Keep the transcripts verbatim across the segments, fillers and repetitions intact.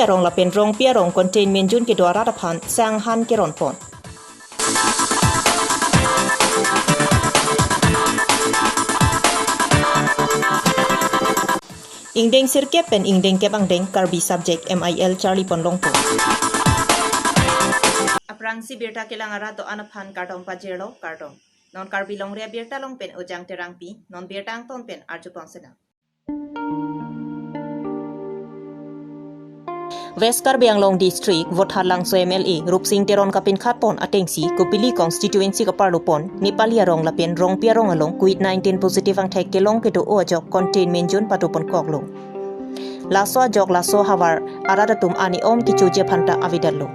arong lapen Rongpi arong containment zone kedo arat aphan sanghan keron pon. Ingdeng sirkep pen ingdeng kep angdeng Karbi subject M I L charli pon longpo. Aphrangsi birta kelang arat do-an aphan kardom pajirlo, kardom. Non Karbi Longri Abirta along pen Ojang Terangpi, non birta angton pen arju pon sinang. West Karbi Anglong District, Vothatlangso M L A, Rupsing Teron kapinkhat pon atengsi, Kopili constituency kaparlo pon, Nepali arong lapen Rongpi arong along covid nineteen positive angthek kelong kedo-o ajok containment zone pado pon koklo. Laso ajok laso havar arat atum ani om kechoji aphanta avedetlo.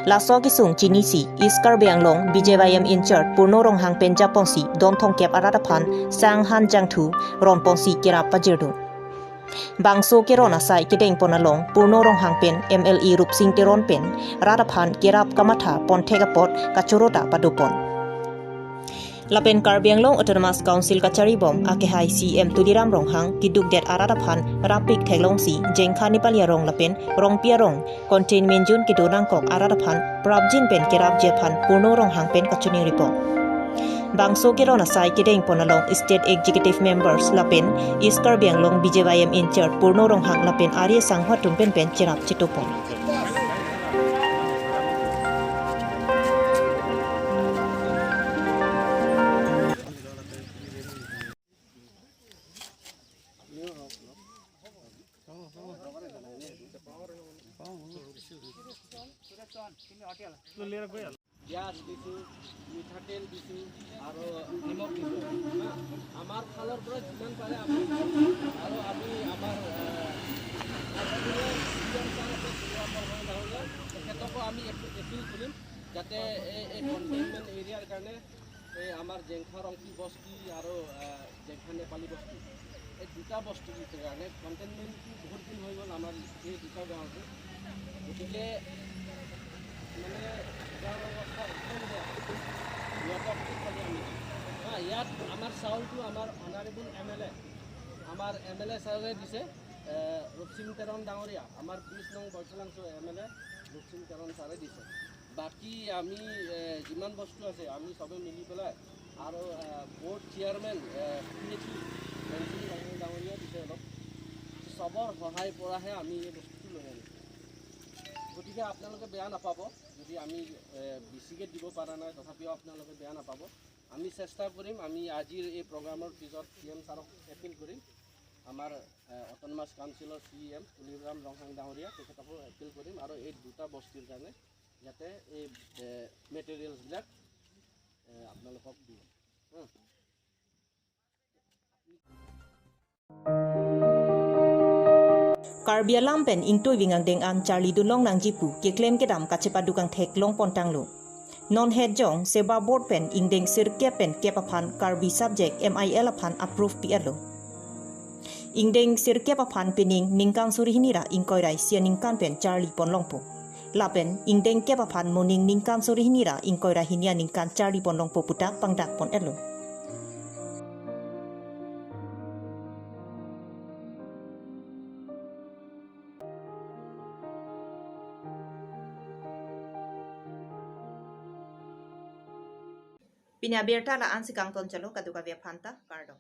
Laso kesung chinisi East Karbi Anglong B J Y M in-charge Purno Ronghang pen japonsi don thomkep arat aphan sanghan jangthu ron ponsi kerap pajirdun. Bangso keron asai kedeng pon along Purno Ronghang pen M L A Rupsing Teron pen rat aphan kerap kamatha pon thek apot kachoro ta pado pon. Lapen Karbi Anglong Autonomous Council kachari bom akehai C M Tuliram Ronghang kedukdet arat aphan rappik theklongsi Jengkha Nepali arong lapen Rongpi arong containment zone kedo nangkok arat aphan prapjin pen kerapji aphan Purno Ronghang pen kachiningri pon. Bangso keron asai kedeng pon along State Executive Members lapen East Karbi Anglong B J Y M in-charge Purno Ronghang lapen ari asangho atum pen pen cherap cheto pon. পিঁয়াজ দিছোঁ, মিঠাতেল দিছোঁ আৰু নিমখ দিছোঁ। হা? আমাৰ ফালৰ পৰা যিমান পাৰে আমি দিছোঁ। আৰু আমি আমাৰ, আহ, মাননীয় চি এম ছাৰ আছে, তুলিৰাম ৰণহাং ডাঙৰীয়া, তেখেতকো আমি এপি-, এপিল কৰিম যাতে এই, এই কণ্টেইনমেণ্ট এৰিয়াৰ কাৰণে এই আমাৰ জেংখা ৰংপি বস্তি আৰু, আহ, জেংখা নেপালী বস্তি, এই দুটা বস্তিৰ কাৰণে কণ্টেইনমেণ্টটো বহুত দিন হৈ গ'ল আমাৰ এই দুটা গাঁৱতে। গতিকে মানে গাঁৱৰ অৱস্থা একদম বেয়া। সিহঁতক কি ক'লে আমি? হা, ইয়াত আমাৰ চাউলটো আমাৰ অনাৰেবল এম এল এ, আমাৰ এম এল এ ছাৰে দিছে, এ, ৰূপসিং তেৰণ ডাঙৰীয়া, আমাৰ বিশ নং বৈঠালাংচ' এম এল এ ৰূপসিং তেৰণ ছাৰে দিছে। বাকী আমি, এ, যিমান বস্তু আছে, আমি সবে মিলি পেলাই আৰু, এ, বৰ্ড চেয়াৰমেন, এ, পি এইচ ই, পেঞ্চন ডাঙৰীয়া দিছে অলপ। সবৰ সহায় পৰাহে আমি এই বস্তুটো লৈ আনিছোঁ। গতিকে আপোনালোকে বেয়া নাপাব, যদি আমি, এ, বেছিকৈ দিব পৰা নাই, তথাপিও আপোনালোকে বেয়া নাপাব। আমি চেষ্টা কৰিম, আমি আজিৰ এই প্ৰগ্ৰামৰ পিছত চি এম ছাৰক এপিল কৰিম, আমাৰ, এ, অট'নমাছ কাউন্সিলৰ চি এম তুলিৰাম ৰণহাং ডাঙৰীয়া, তেখেতকো এপিল কৰিম আৰু এই দুটা বস্তিৰ কাৰণে যাতে এই, এ, মেটেৰিয়েলছবিলাক, এ, আপোনালোকক দিয়ে। হা? Karbi alam pen ingtui ving angdeng an charlidun longnangji pu keklem kedam kachepaduk angthek long pontanglo. Non hetjong Seva Board pen ingdeng sirkep pen kep aphan Karbi subject M I L aphan approve pi-etlo. Ingdeng sirkep aphan pining ningkan suri hini ra ingkoi ra isi aningkan pen charli pon longpo. Lapen ingdeng kep aphan moning ningkan suri hini ra ingkoi ra hini aningkan charli pon longpo pu ta pangdak pon-etlo. Pini abirta la-ansi kangton chalo, kadokave aphanta kardom.